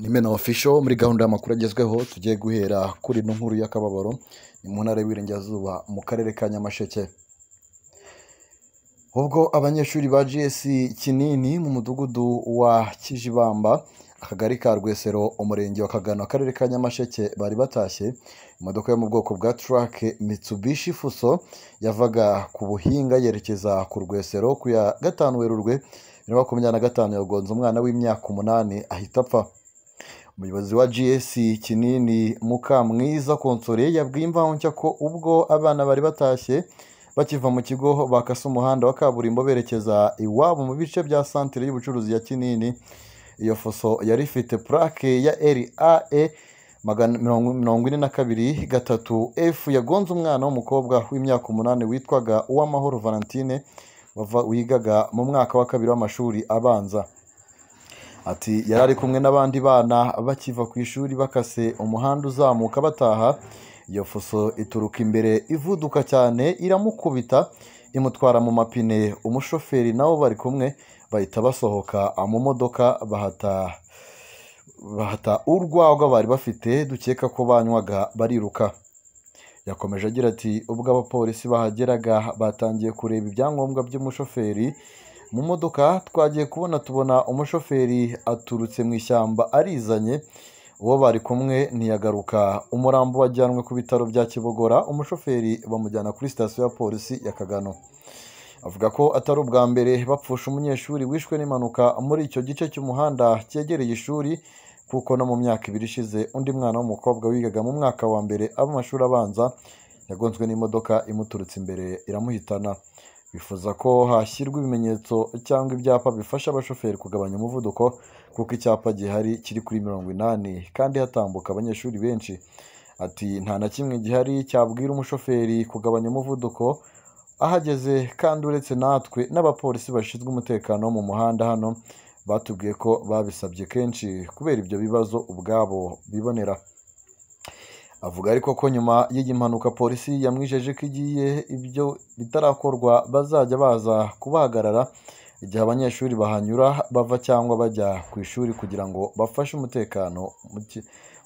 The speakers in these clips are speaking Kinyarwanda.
Ni Mena Official muri gahunda y'amakuru agezweho. Tugiye guhera kuri ino nkuru y'akababaro, ni mu ntara y'Iburengerazuba mu karere ka Nyamasheke. Ubwo abanyeshuri ba GS Kinini mu mudugudu wa Kijibamba, akagari ka Rwesero, umurenge wa Kagano, akarere ka Nyamasheke bari batashye, imodoka yo mu bwoko bwa Truck Mitsubishi Fuso yavaga ku Buhinga yerekeza ku Rwesero ku ya 5 Werurwe 2025 yagonze umwana w'imyaka 8 ahita apfa. Umuyobozi wa GS Kinini Mukamwiza Konsore yabwiye Imvaho Nshya ko ubwo abana bari batashye bakiva mu kigo bakase umuhanda wa kaburimbo berekeza iwabo mu bice bya santire y'ubucuruzi ya Kinini, iyo fuso yari ifite plaque ya RAE 42 3 F yagonze umwana w'umukobwa w'imyaka 8 witwaga Uwamahoro Valentine wigaga mu mwaka wa 2 w'amashuri abanza. Ati yari ari kumwe n'abandi bana bakiva ku ishuri bakase umuhanda uzamuka bataha, iyo fuso ituruka imbere ivuduka cyane iramukubita imutwara mu mapine, umushoferi nabo bari kumwe bahita basohoka mu modoka bahata urwagwa bari bafite dukeka ko banywaga bariruka. Yakomeje agira ati ubwo abapolisi bahageraga batangiye kureba ibyangombwa by'umushoferi mu modoka, twagiye kubona tubona umushoferi aturutse mu ishyamba arizanye, uwo bari kumwe ntiyagaruka, umurambo wajyanwe ku bitaro bya Kibogora, umushoferi bamujyana kuri sitasiyo ya polisi ya Kagano. Avuga ko atari ubwa mbere bapfusha umunyeshuri wishwe n'impanuka muri icyo gice cy'umuhanda cyegereye ishuri, kuko no mu myaka 2 ishize undi mwana w'umukobwa wigaga mu mwaka wa mbere w'amashuri abanza yagonzwe n'imodoka imuturutse imbere iramuhitana. Bifuza ko hashyirwa ibimenyetso cyangwa ibyapa bifasha abashoferi kugabanya umuvuduko, kuko icyapa gihari kiri kuri 80 kandi hatambuka abanyeshuri benshi. Ati nta na kimwe gihari cyabwira umushoferi kugabanya umuvuduko ahageze, kandi uretse natwe n'abapolisi bashinzwe umutekano wo mu muhanda hano batubwiye ko babisabye kenshi kubera ibyo bibazo ubwabo bibonera. Avuga ariko ko nyuma y'iyi mpanuka polisi yamwijeje ko igiye ibyo bitarakorwa bazajya baza kubahagarara igihe abanyeshuri bahanyura bava cyangwa bajya ku ishuri kugira ngo bafashe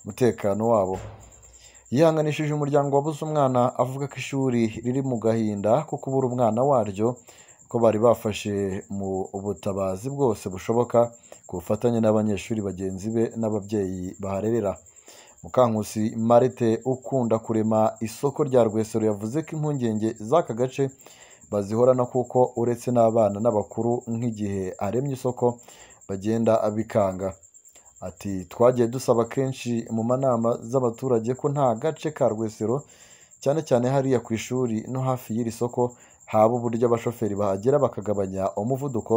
umutekano wabo. Yihanganishije umuryango wabuze umwana, avuga ko ishuri riri mu gahinda ko kubura umwana waryo, ko bari bafashe mu butabazi bwose bushoboka ku bufatanye n'abanyeshuri bagenzi be n'ababyeyi baharerera. Mukankusi Marite ukunda kurema isoko rya Rwesero yavuze ko impungenge z'aka gace bazihorana, kuko uretse n'abana n'abakuru nk'igihe aremye isoko bagenda abikanga. Ati twagiye dusaba kenshi mu manama z'abaturage ko nta gace ka Rwesero cyane cyane hariya ku ishuri no hafi y'iri soko haba uburyo abashoferi bahagera bakagabanya umuvuduko,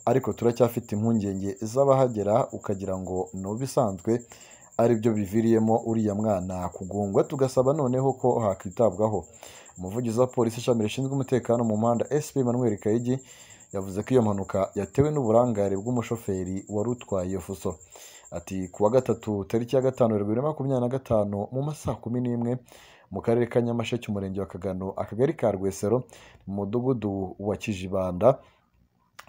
ariko turacyafite impungenge z'abahagera ukagira ngo ni ubisanzwe aribyo biviriyemo uriya mwana kugongwa, tugasaba noneho ko hakitabwaho. Umuvugizi wa polisi ishami rishinzwe umutekano mu muhanda SP Emmanuel Kayigi yavuze ko iyo mpanuka yatewe n'uburangare bw'umushoferi wari utwaye iyo fuso. Ati kuwa 3 tariki ya 5 Werurwe 2025 mu masaha 11 mu karere ka Nyamasheke, umurenge wa Kagano, akagari ka Rwesero, mu mudugudu wa Kijibanda,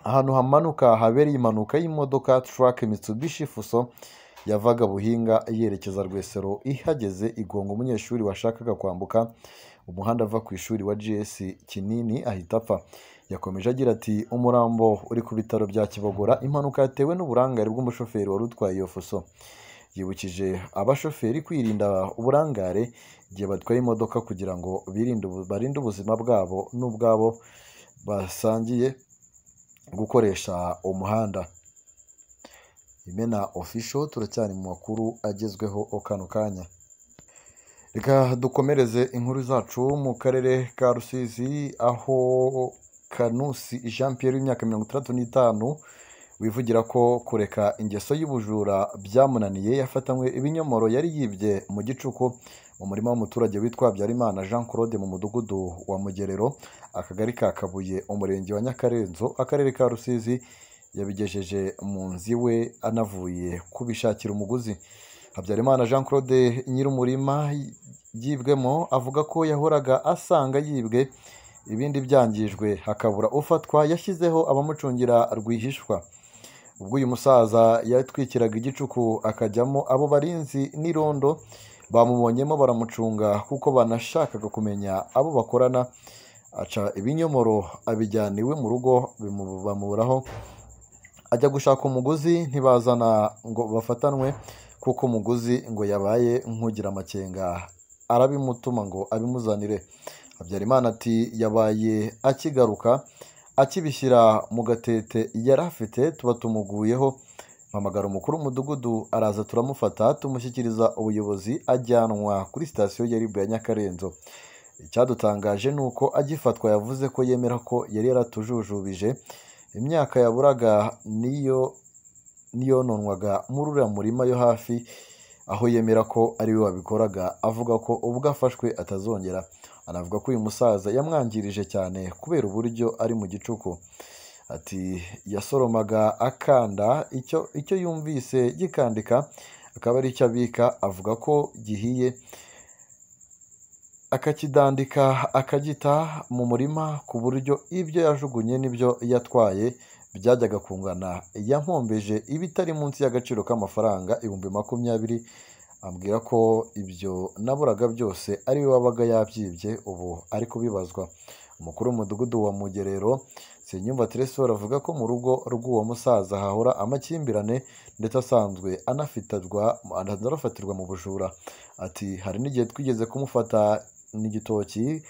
ahantu hamanuka habereye impanuka y'imodoka Truck Mitsubishi Fuso yavaga Buhinga yerekeza Rwesero, ihageze igonga umunyeshuri washakaga kwambuka umuhanda ava ku ishuri wa GS Kinini ahita apfa. Yakomeje agira ati umurambo uri ku bitaro bya Kibogora, impanuka yatewe n'uburangare bw'umushoferi wari utwaye iyo fuso. Yibukije abashoferi kwirinda uburangare igihe batwaye imodoka kugira ngo barinde ubuzima bwabo n'ubwabo basangiye gukoresha umuhanda. Imena Official turacyari mu makuru agezweho kano kanya. Reka dukomereze inkuru zacu mu karere ka Rusizi, aho Kanusi Jean Pierre w'imyaka 65 wivugira ko kureka ingeso y'ubujura byamunaniye yafatanywe ibinyomoro yari yibye mu gicuku mu murima w'umuturage witwa Habyarimana Jean Claude mu mudugudu wa Mugerero, akagari ka Kabuye, umurenge wa Nyakarenzo, akarere ka Rusizi. Yabigejeje mu nzu iwe anavuye kubishakira umuguzi. Habyarimana Jean Claude nyir'umurima yibwemo avuga ko yahoraga asanga yibwe ibindi byangijwe hakabura ufatwa, yashyizeho abamucungira rwihishwa. Ubwo uyu musaza yatwikiraga igicuku akajyamo, abo barinzi n'irondo bamubonyemo baramucunga kuko banashakaga kumenya abo bakorana. Aca ibinyomoro abijyana iwe mu rugo bamuburaho, ajya gushaka umuguzi ntibazana ngo bafatanwe kuko umuguzi ngo yabaye nk'ugira amakenga arabimutuma ngo abimuzanire. Habyarimana ati yabaye akigaruka akibishyira mu gatete yari afite tuba tumuguyeho, mpamagara umukuru w'umudugudu araza turamufata tumushyikiriza ubuyobozi ajyanwa kuri sitasiyo ya RIB ya Nyakarenzo. Icyadutangaje ni uko agifatwa yavuze ko yemera ko yari yaratujujubije imyaka yaburaga niyo niyononwaga muri uriya murima yo hafi, aho yemera ko ari we wabikoraga, avuga ko ubwo afashwe atazongera. Anavuga ko uyu musaza yamwangirije cyane kubera uburyo ari mu gicuku. Ati yasoromaga akanda icyo yumvise gikandika akaba ari icyo abika, avuga ko gihiye akakidandika akagita mu murima ku buryo ibyo yajugunye n'ibyo yatwaye byajyaga kungana. Yampombeje ibitari munsi y'agaciro k'amafaranga 20,000, ambwira ko ibyo naburaga byose ari we wabaga yabyibye, ubu ari kubibazwa. Umukuru w'umudugudu wa Mugerero Nsengiyumva Tresor avuga ko mu rugo rw'uwo musaza hahora amakimbirane ndetse asanzwe anafatirwa mu bujura. Ati hari n'igihe twigeze kumufata n'igitoki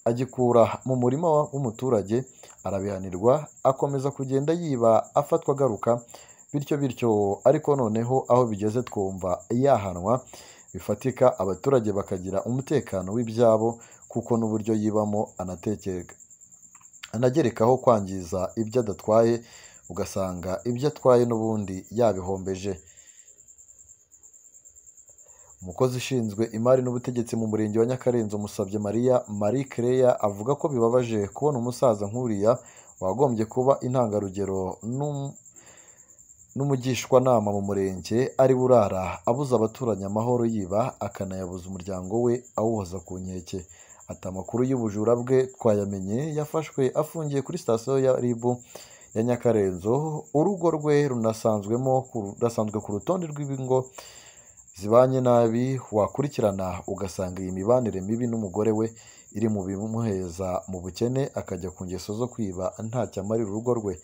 agikura mu murima w'umuturage arabihanirwa, akomeza kugenda yiba afatwa agaruka bityo bityo, ariko noneho aho bigeze twumva yahanwa bifatika, abaturage bakagira umutekano w'ibyabo kuko n'uburyo yibamo anagerekaho kwangiza ibyo adatwaye, ugasanga ibyo atwaye n'ubundi yabihombeje. Umukozi ushinzwe imari n'ubutegetsi mu murenge wa Nyakarenzo Musabye Mariya Marie Claire avuga ko bibabaje kubona umusaza nk'uriya wagombye kuba intangarugero n'umugishwanama mu murenge ari burara abuza abaturanyi amahoro yiba akanayabuza umuryango we awuhoza ku nkeke. Ati amakuru y'ubujura bwe twayamenye yafashwe afungiye kuri sitasiyo ya RIB ya Nyakarenzo, urugo rwe runasanzwe ku rutonde rw'ibingo zibanye nabi, wakurikirana ugasanga iyi mibanire mibi n'umugore we iri mu bimuheza mu bukene, akajya ku ngeso zo kwiba ntacyo amarira urugo rwe.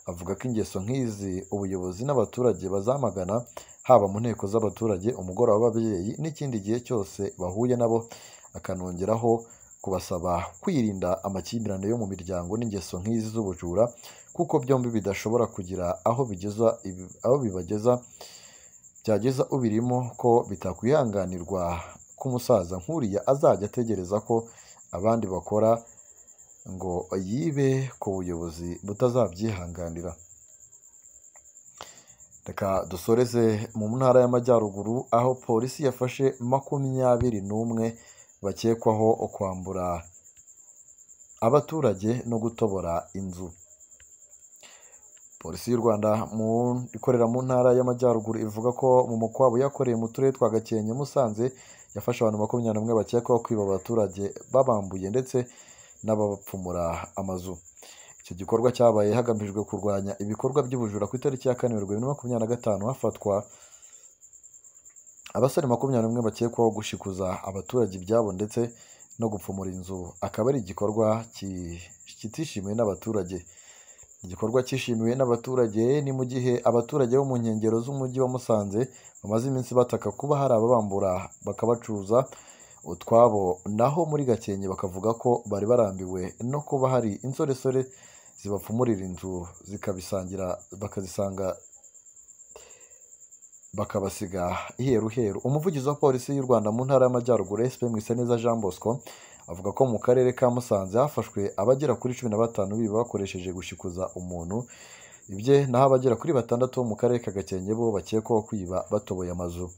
Avuga ko ingeso nk'izi ubuyobozi n'abaturage bazamagana, haba mu nteko z'abaturage, umugoroba w'ababyeyi n'ikindi gihe cyose bahuye nabo, akanongeraho kubasaba kwirinda amakimbirane yo mu miryango n'ingeso nk'izi z'ubujura, kuko byombi bidashobora kugira aho bibageza byageza ubirimo, ko bitakwihanganirwa ko umusaza nk'uriya azajya ategereza ko abandi bakora ngo yibe, ku buyobozi butazabyihanganira. Reka dusoreze mu ntara y'Amajyaruguru aho polisi yafashe 21 bakekwaho kwambura abaturage no gutobora inzu. Polisi y'u Rwanda ikorera mu ntara y'Amajyaruguru ivuga ko mu mukwabu yakoreye mu turere twa Gakenke, Musanze yafashe abantu 21 bakekwaho kwiba abaturage babambuye ndetse n'abapfumura amazu. Icyo gikorwa cyabaye hagamijwe kurwanya ibikorwa by'ubujura. Ku itariki ya 4 Werurwe 2025 hafatwa abasore 21 bakekwaho gushikuza abaturage ibyabo ndetse no gupfumura inzu, akaba ari igikorwa kitishimiwe n'abaturage. Igikorwa cyishimiwe n'abaturage ni mu gihe abaturage bo mu nkengero z'umujyi wa Musanze bamaze iminsi bataka kuba hari ababambura bakabacuza utwabo, naho muri Gakenke bakavuga ko bari barambiwe no kuba hari insoresore zibapfumurira inzu zikabisangira bakazisanga bakabasiga iheruheru. Umuvugizi wa polisi y'u Rwanda mu ntara y'Amajyaruguru SP Mwiseneza Jean Bosco avuga ko mu karere ka Musanze hafashwe abagera kuri 15 biba bakoresheje gushikuza umuntu ibye, naho abagera kuri 6 bo mu karere ka Gakenke bo bakekwaho kwiba batoboye amazu.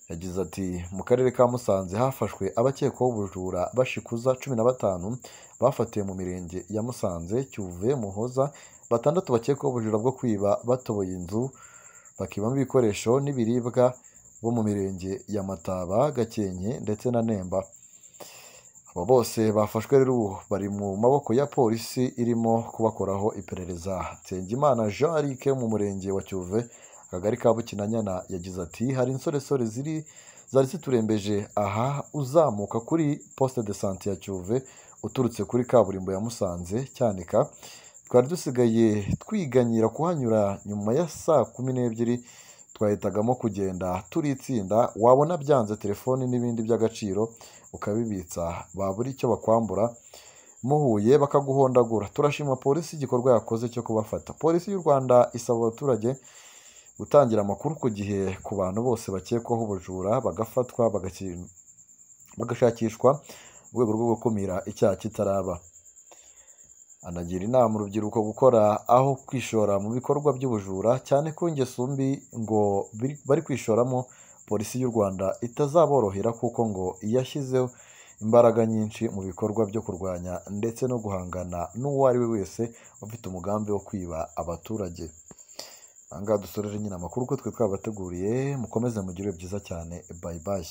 Yagize ati mu karere ka Musanze hafashwe abakekwaho ubujura bashikuza 15 bafatiwe mu mirenge ya Musanze, Cyuve, Muhoza, 6 bakekwaho ubujura bwo kwiba batoboye inzu bakibamo ibikoresho n'ibiribwa bo mu mirenge ya Mataba, Gakenke ndetse na Nemba. Abo bose bafashwe rero ubu bari mu maboko ya polisi irimo kubakoraho iperereza. Nsengimana Jean Luc wo mu murenge wa Cyuve, akagari ka Bukinanyana, yagize ati hari insoresore zari ziturembeje aha uzamuka kuri poste de sante ya Cyuve uturutse kuri kaburimbo ya Musanze Cyanika. Twari dusigaye twiganyira kuhanyura nyuma ya saa 12, twahitagamo kugenda turi itsinda, wabona byanze telefoni n'ibindi by'agaciro ukabibitsa, babura icyo bakwambura muhuye bakaguhondagura. Turashima polisi igikorwa yakoze cyo kubafata. Polisi y'u Rwanda isaba abaturage gutangira amakuru ku gihe ku bantu bose bakekwaho ubujura, bagafatwa bagashakishwa mu rwego rwo gukumira icyaha kitaraba. Anagira inama urubyiruko gukora aho kwishora mu bikorwa by'ubujura, cyane ko ingeso mbi ngo bari kwishoramo polisi y'u Rwanda itazaborohera, kuko ngo yashyizeho imbaraga nyinshi mu bikorwa byo kurwanya ndetse no guhangana n'uwo ari we wese ufite umugambi wo kwiba abaturage. Aha ngaha dusoreje nyine amakuru ko twe twabateguriye, mukomeze mugire byiza cyane, bye bye.